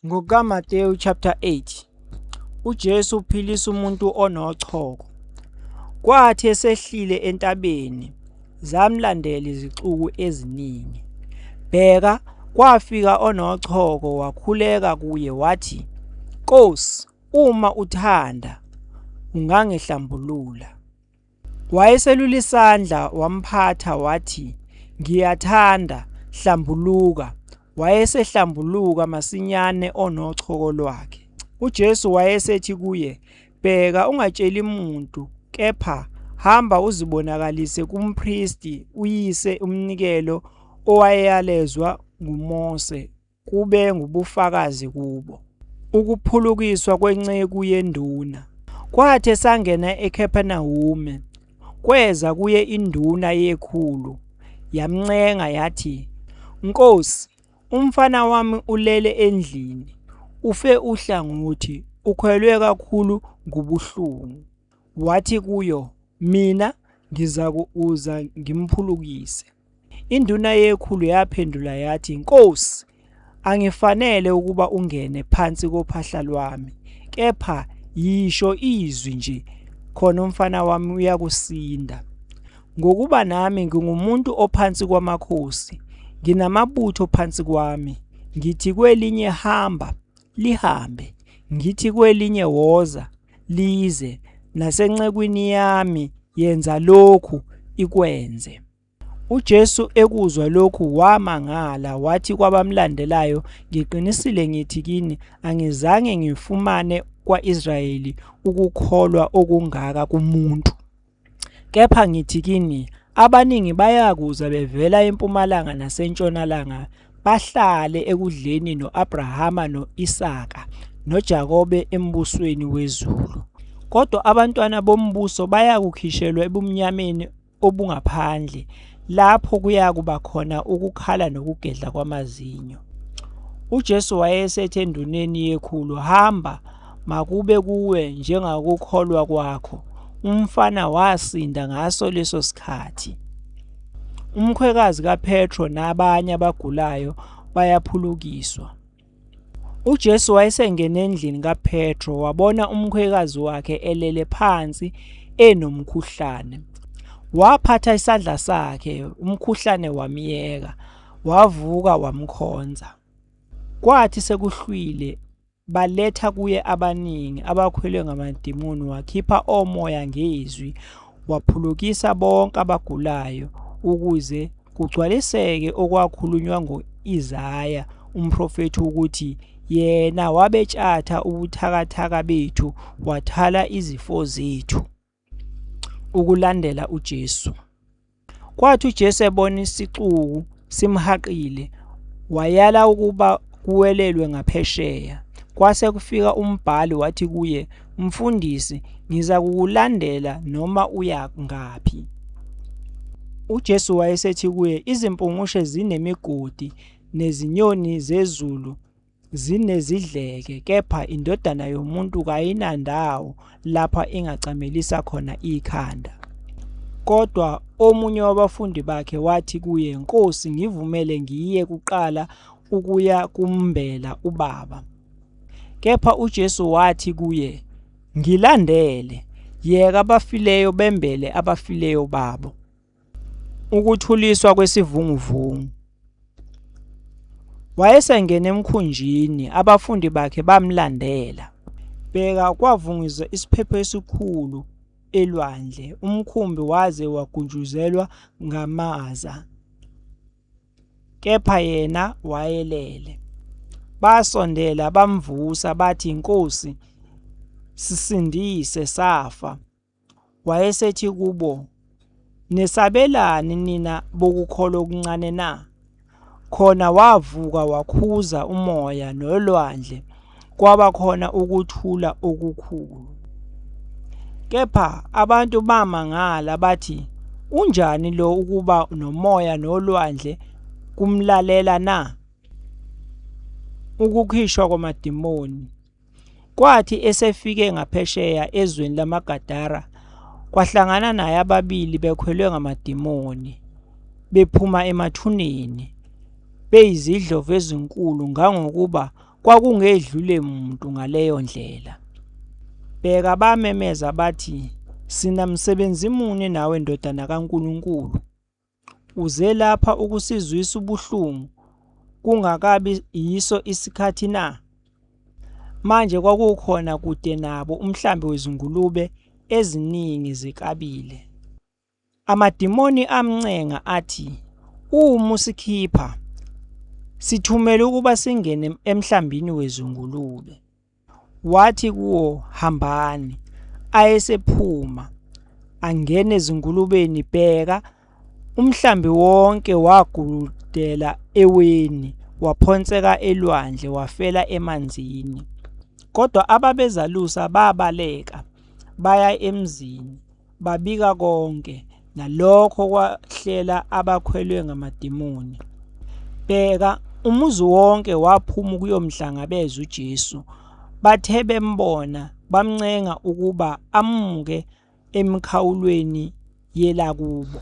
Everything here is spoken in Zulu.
NgokukaMateyu chapter 8 uJesu uphilisa umuntu onochoko. Kwathi esehlile entabeni, zamlandela izixuku eziningi. Bheka, kwafika onochoko wakhuleka kuye wathi, Nkosi, uma uthanda, ungangihlambulula. Wayeselula isandla wamphatha wathi, Ngiyathanda, hlambuluka. Wayesehlambuluka masinyane onochoko lwakhe. UJesu wayesethi kuye, Bheka ungatsheli muntu, kepha hamba uzibonakalise kumpristi uyise umnikelo owayalezwa nguMose kube ngubufakazi kubo. Ukuphulukiswa kwenceku yenduna. Kwathi esangena eKhephenawume, kweza kuye induna yekhulu, yamncenga yathi, Nkosi, umfana wami ulele endlini, ufe uhlangothi, ukhwelwe kakhulu ngubuhlungu. Wathi kuyo, Mina ngizakuza ngimphulukise. Induna yekhulu yaphendula yathi, Nkosi, angifanele ukuba ungene phansi kophahla lwami, kepha yisho izwi nje, khona umfana wami uyakusinda. Ngokuba nami ngingumuntu ophansi kwamakhosi, nginamabutho phansi kwami, ngithi kwelinye hamba, lihambe, ngithi kwelinye woza, lize, nasencekwini yami yenza lokhu, ikwenze. UJesu ekuzwa lokhu wamangala, wathi kwabamlandelayo, Ngiqinisile ngithi kini, angizange ngifumane kwa-Israyeli ukukholwa okungaka kumuntu. Kepha ngithi kini, abaningi bayakuza bevela empumalanga nasentshonalanga, bahlale ekudleni no-Abrahama no-Isaka noJakobe embusweni wezulu. Kodwa abantwana bombuso bayakukhishelwa ebumnyameni obungaphandle, lapho kuyakuba khona ukukhala nokugedla kwamazinyo. UJesu wayesethi enduneni yekhulu, Hamba, makube kuwe njengakukholwa kwakho. Umfana wasinda ngaso leso sikhathi. Umkhwekazi kaPetro nabanye abagulayo bayaphulukiswa. UJesu wayesengene endlini kaPetro wabona umkhwekazi wakhe elele phansi enomkhuhlane. Waphatha isandla sakhe, umkhuhlane wamyeka, wavuka wamkhonza. Kwathi sekuhlwile baletha kuye abaningi abakhwelwe ngamadimoni, wakhipha omoya ngezwi, waphulukisa bonke abagulayo, ukuze kugcwaliseke okwakhulunywa ngo-Isaya umprofethi ukuthi, Yena wabetshatha ubuthakathaka bethu, wathwala izifo zethu. Ukulandela uJesu. Kwathi uJesu ebona isixuku simhaqile, wayala ukuba kuwelelwe ngaphesheya. Kwase kufika umbhali wathi kuye, Mfundisi, ngizakukulandela noma uya ngaphi. UJesu wayesethi kuye, Izimpungushe zinemigodi, nezinyoni zezulu zinezidleke, kepha iNdodana yomuntu kayinandawo lapha ingacamelisa khona ikhanda. Kodwa omunye wabafundi bakhe wathi kuye, Nkosi, ngivumele ngiye kuqala ukuya kumbela ubaba. Kepha uJesu wathi kuye, Ngilandele, yeka abafileyo bembele abafileyo babo. Ukuthuliswa kwesivunguvungu. Wayesengena emkhunjini, abafundi bakhe bamlandela. Bheka, kwavunguza isiphepho esikhulu elwandle, umkhumbi waze waguntshuzelwa ngamaza. Kepha yena wayelele. Basondela bamvusa bathi, Nkosi, sisindise, safa. Wayesethi kubo, Nesabelani nina bokukholwa okuncane na? Khona wavuka wakhuza umoya nolwandle, kwaba khona ukuthula okukhulu. Kepha abantu bamangala bathi, Unjani lo ukuba nomoya nolwandle kumlalela na? Ukukhishwa kwamadimoni. Kwathi esefike ngaphesheya ezweni lamaGadara, kwahlangana naye ababili bekhwelwe ngamadimoni, bephuma emathuneni, beyizidlova ezinkulu ngangokuba Kwakungedlule muntu ngaleyo ndlela. Bheka, bamemeza bathi, Sinamsebenzi muni nawe, ndodana kaNkulunkulu? Uze lapha ukusizwisa ubuhlungu kungakabi yiso isikhathi na? Manje kwakukhona kude nabo umhlambi wezingulube eziningi zikabile. Amadimoni amncenga athi, Uma usikhipha, sithumele ukuba singene emhlambini wezingulube. Wathi kuwo, Hambani. Ayesephuma, angena ezingulubeni, bheka, umhlambi wonke waguludela eweni, waphonseka elwandle, wafela emanzini. Kodwa ababezalusa babaleka, baya emzini, babika konke, nalokho kwahlela abakhwelwe ngamadimoni. Bheka, umuzi wonke waphuma ukuyomhlangabeza uJesu. Bathe bembona, bamncenga ukuba amuke emikhawulweni yelakubo.